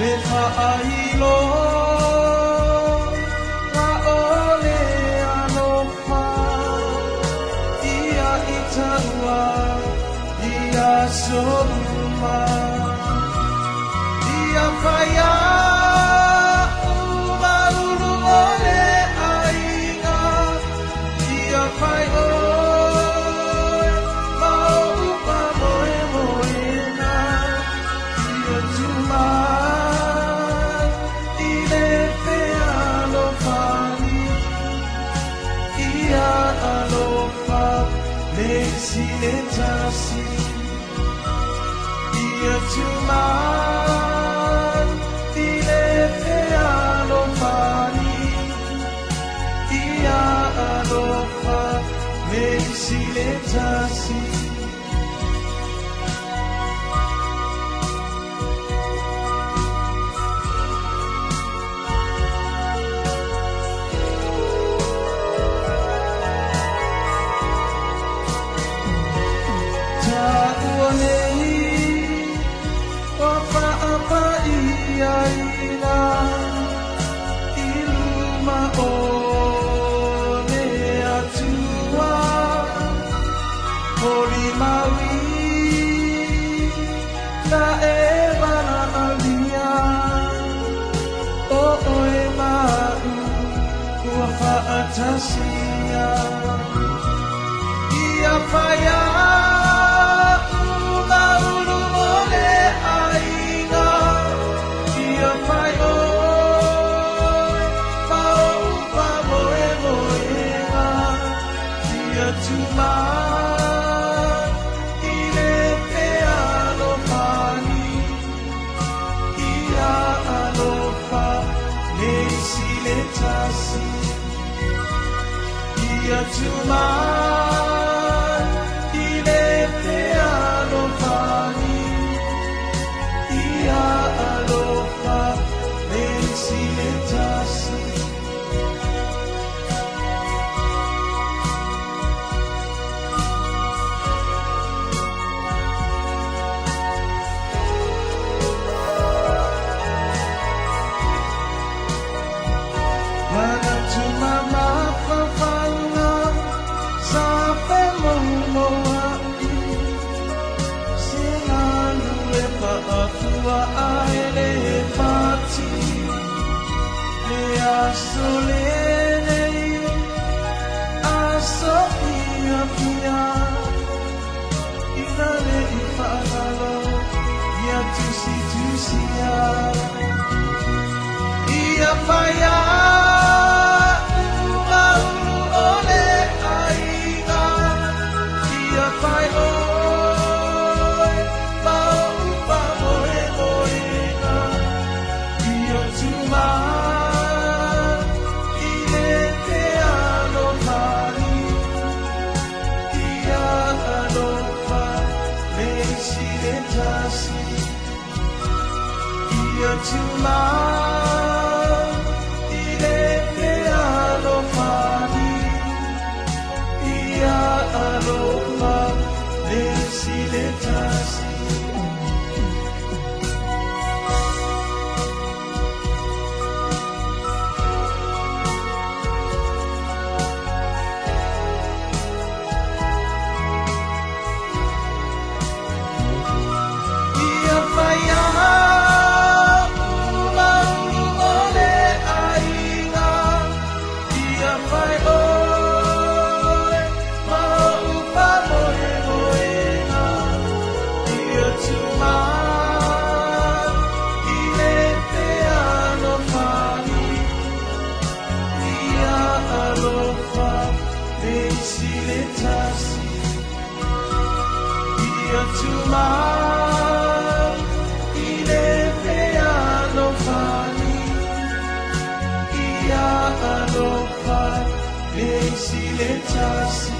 Le faailo ga o le alofa ia i taua ia souma ia whaia maulu o le aiga ia whai oe ma o upa moe moena ia tumai i le fealofani ia alofa le isi le tasi ia tumai i le fealofani ia alofa le isi le tasi. Taua nei ua faapaia i luma o le Atua holimaui na e valaaulia o oe ma'u ua faatasia ia whaia maulu o le aiga ia whai oe ma o upa moe moega ia tumai i le fealofani ia alofa le isi le tasi ia tumai i le fealofani ia alofa le isi le tasi. Manatu mamafaufauga sa femoumoua'i se galu e paafua ae le fati le aso lenei aso fiafia ina le'i faagalo ia tusitusia ia whaia maulu o le aiga ia whai oe ma o upa moe moega ia tumai i le fealofani ia alofa le isi le tasi ia tumai i le fealofani ia alofa le isi le tasi. Ia whaia maulu o le aiga ia whai oe ma o upa moe moega ia tumai i le fealofani ia alofa le isi le tasi ia tumai i le fealofani ia alofa le isi le tasi.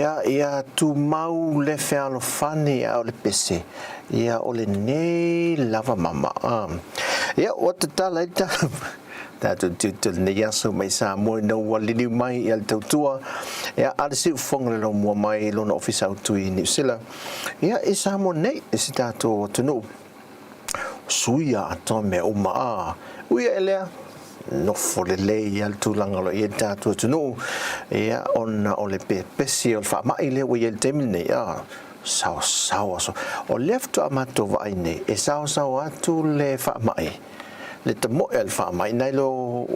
Ia, ia tumau le fealofani a o le pese, ia o lenei lava mama. Ia, ua tatala ai le tatou tiute o lenei aso mai Samoa ina ua liliu mai ia le tautua ia a le siufofoga le lomua mai i lona ofisa autu i Niu Sila, ia i Samoa nei, i si tatou atunuu. Suia atoa mea uma a ui ae lea, nofo lelei lava le tulaga o lo o i ai le tatou atunuu, ia, ona o le pepesi o le faamai lea ua i ai i le taimi lenei, a saosaoa so. O lea faatoa matou vaai nei, e saosaoa atu le faamai, le tamoe a le faamai, nai lo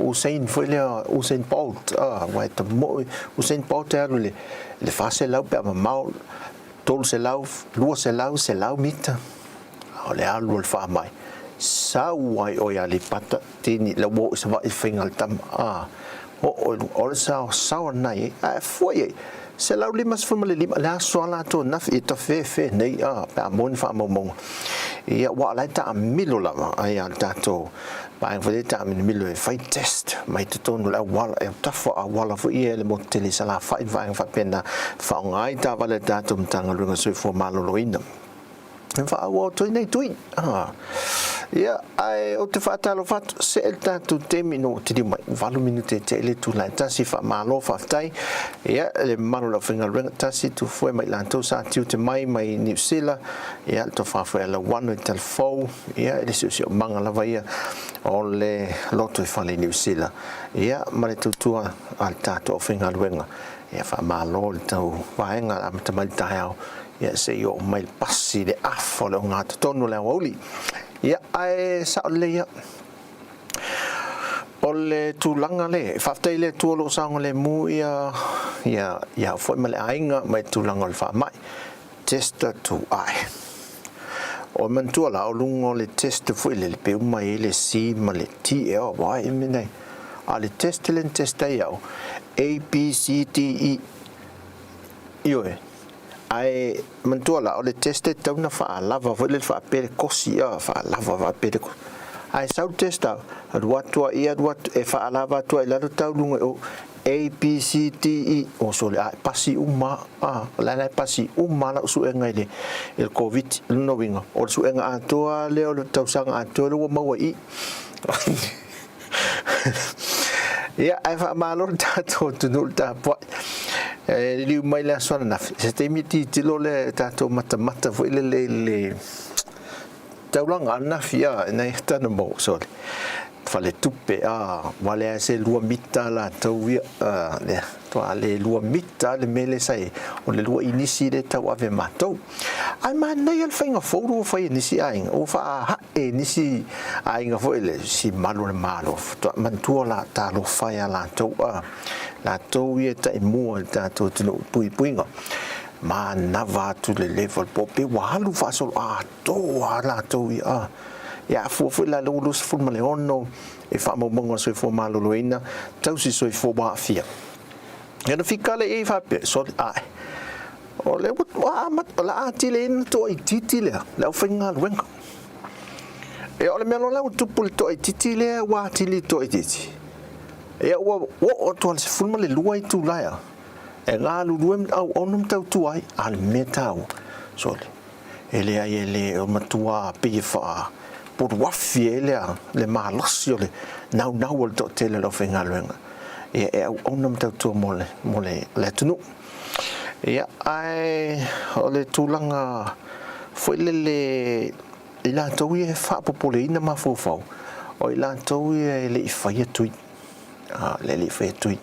Usain foi lea, Usain Bolt, a, aua e tamoe, Usain Bolt e alu i le 400 pe a mamao, 300, 200, 100 mita. O le alu o le faamai, sau ai oe Aleipata, tini la ua oo i Savaii faiga le tama, a, oo i luga, o le saosaoa lena i ai, ae fua i ai, 155, le aso a latou nafi, e tafefe nei, a, pe a maua ni faamaumauga. Ia, aua o la e taamilo lava, ai a le tatou vaega foi lea e taamilomilo e fai test mai totonu o le auala, e tafa auala foi ia e le motu tele i Salafai ma vaega faapena, faaaoga ai taavale a le tatou Matagaluega o le Soifua Maloloina. E faaauau atu ai nei tui. Ia, ae ou te faatalofa atu, see le tatou taimi ina ua tiliu mai, 8 minute e tea i le itula e tasi, faamalo, faafetai. Ia, le mamalu o le aufaigaluega, tasi tufoe ma i latou sa tiute mai mai Niu Sila, ia, le tofa foi a Lauano i Talafou, ia, i le siosiomaga lava ia o le lotoifale i Niu Sila, ia, ma le tautua a le tatou aufaigaluega. Ia, faamalo le tau vaega, amata mai le taeao, Ia se i oo mai le pasi le afa o le ogatotonu o le aoauli. Ia, ae sao lelei ia. O le tulaga le, faafetai i le Atua o lo o saogalemu ia, ia, ia au foi ma le aiga mai le tulaga o le faamai. Test atu ae. O manatua la, o luga o le test foi lele, pe uma i ai le C ma le T e o, wai e mea nei. A le test le na test ai au, A, B, C, D, E. Ioe. Ae manatua la, o le test e tatau ona faalava foi lele faapea le kosi, a, faalava faapea le kosi. Ae sau le test a, alu atu a ia, alu atu, e faalava atu ai i lalo tau luga i o, A, B, C, D, E, o sole, a, e pasi uma a, o la e pasi uma lava lau suega i le, i le Koviti. O lona uiga, o le suega atoa lea o le tausaga atoa lea ua maua i i. Ia, ae faamalo le tatou atunuu le tapuai. E liliu mai le aso ananafi, se taimi tilotilo le tatou matamata foi lele i le taulaga ananafi a ina ia tana mo sole faletupe a ua leai se 2 mita latou ia a lea toa le 2 mita le mea lea sa i o le 2 inisi lea tau ave matou. Ae manaia le faiga fou lea ua fai e nisi aiga ua faahae e nisi aiga foi le si malu o le Malo faatoa manatua la talofa ia latou a latou ia e taimua i le tatou atunuu i puipuiga manava atu le level po pe ua alu faasolo atoa latou ia a ia a fua foi la le 26 e faamaumauga o le soifua maloloina tausi soifua ua aafia. Ia na fika le i faapea sole ae O lea ua amata, o le a atili ai ona toaitiiti lea, le aufaigaluega. Ia, o le mea loa lea ua tupu i le toaitiiti lea ua atili toaitiiti, ia ua oo atu lava i le 12 itula ea, e galulue ma auauna ma tautua ai, a o le mea taua, sole, e leai e le o matua pei e faapoluafi ai lea le malosi o le naunau o le toatele o le aufaigaluega, ia e auauna ma tautua mo le, mo le, le atunuu. Ia, ae o le tulaga foi lele i latou ia e faapopoleina mafaufau, o i latou ia e le i faia tui. A, le le i faia tui.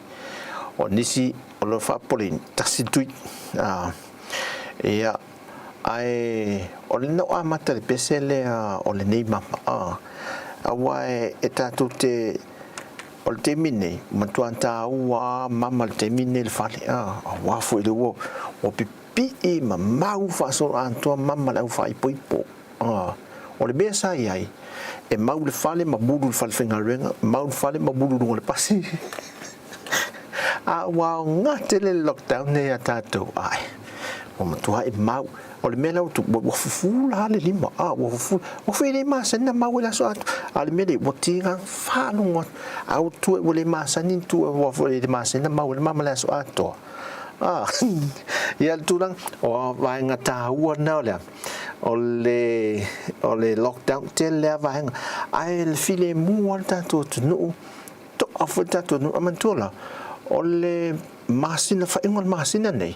O nisi o lo o faapopoleina, tasi le tui. A, ia, ae o le na amata le pese lea o lenei mama, a, aua e tatou te O le taimi lenei, ua matua taua lava mama i le taimi lenei i le fale, aua foi le ua pipii ma mau faasolo atoa mama le au faaipoipo. O le mea sa i ai, e mau i le fale ma mulu i le fale faigaluega, mau i le fale ma mulu i luga o le pasi. A ua aoga tele le lockdown nei ia tatou, ae ua matuai mau. O le mea lea ua tupu, ua fufu la le lima, a ua fufu, ua foi le masani na mau i le aso atoa. A o le mea lea, ua tiga faalogo atu, a ua tua, ua le masani na tua, ua foi le masani na mau i le mama le aso atoa. A, ia le tulaga, o vaega tāua na o le a? O le, o le lockdown, tele lava vaega. Ae le filemu lava le tatou atunuu, to'a foi le tatou atunuu. E manatua la, o le masina, faaiuga o le masina nei,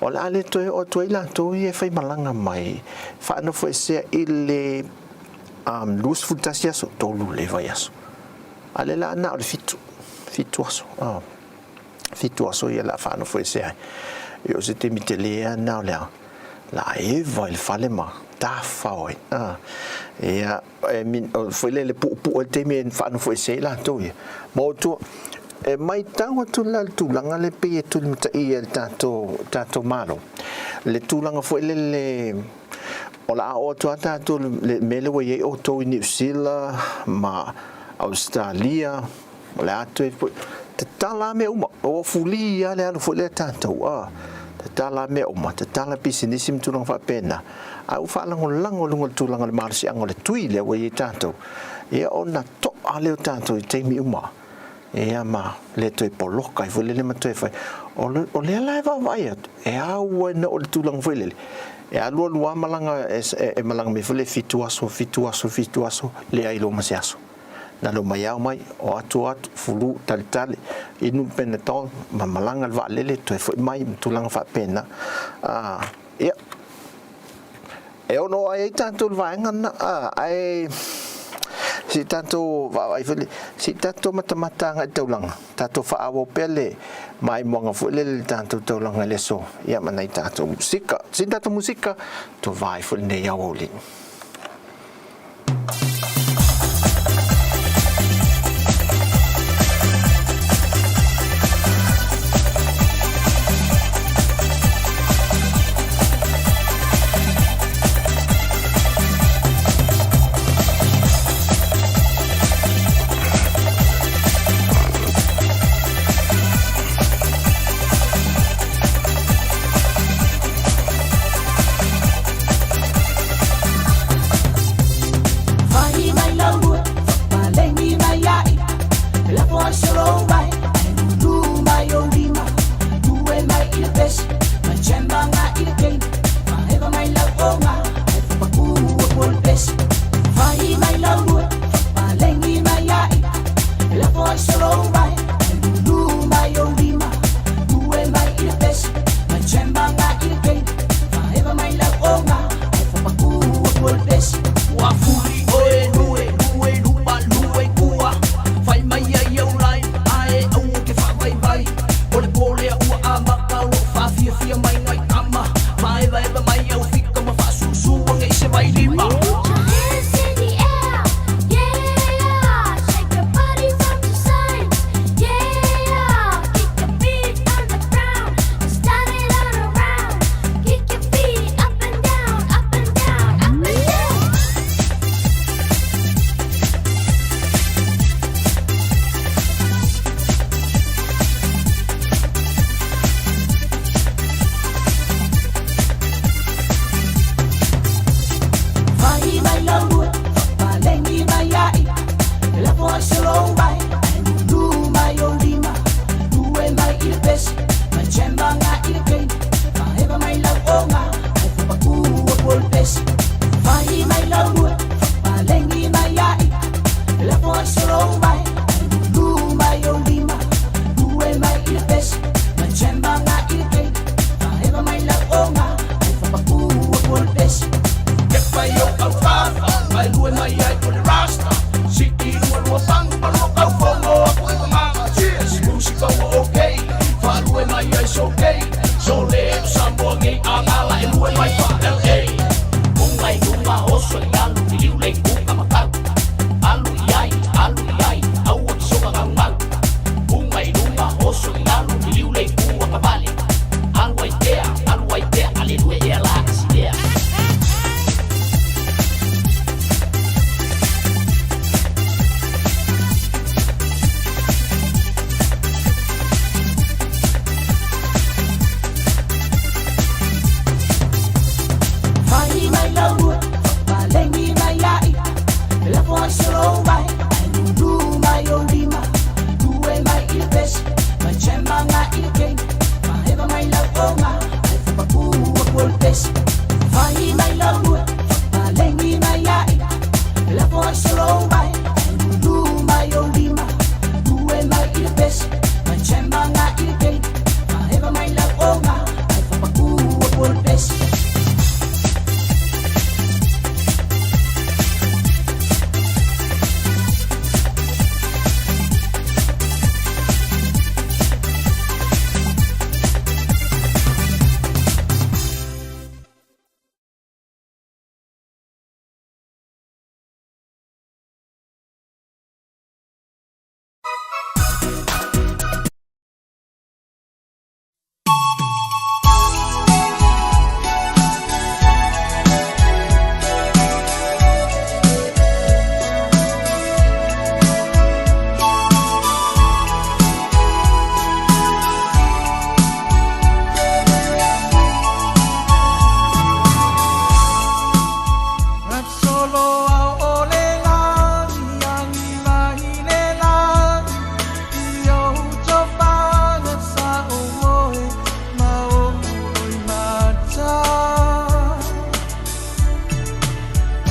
o le a le toe oo atu ai latou ia e faimalaga mai, faanofoesea i le um, 21 aso, tolu le vaiaso. A le la na o le fitu, fitu aso. Oh. Fitu aso ia la faanofoesea ai. Ia o se taimi tele lava lena o le a la eva i le fale ma tafao ai. Ah. Ia, e min, o, foi lele puupuu ai le taimi e faanofoesea ai latou ia. Ma o tua, e maitau atu la le tulaga le pei e tulimataia e le tatou, tatou Malo. Le tulaga foi lele o le a oo atu lava tatou le mea lea ua i ai outou i Niu Sila ma Ausetalia, o le a toe foi, tatala lava mea uma, ua fuli lava le alu foi lea tatou, a, tatala lava mea uma, tatala pisinisi ma tulaga faapena, ae ua faalagolago i luga o le tulaga o le malosiaga o le tui lea ua i ai tatou, ia ona to'a lea o tatou i taimi uma. Ia ma le toe poloka ai foi lele ma toe fai. O, le, o lea la e vaavaai atu, e au ai na o le tulaga foi lele, e alualu lava malaga, e, e, e malaga mai foi le fitu aso, fitu aso, fitu aso, leai loa ma se aso. Na leo mai ao mai, o atu o atu, fulu, talitali, inu le Panadol, ma malaga le vaalele, toe foi mai ma tulaga faapena. Ah, ia, E ono ai ai tatou le vaega lena, ae se i tatou vaavaai foi le, se i tatou matamata agai i le taulaga, tatou faaauau pea le maimoaga foi lele i le tatou taulaga i le aso, ia ma nai tatou musika. Si tatou musika, tou vaai foi lenei aoauli.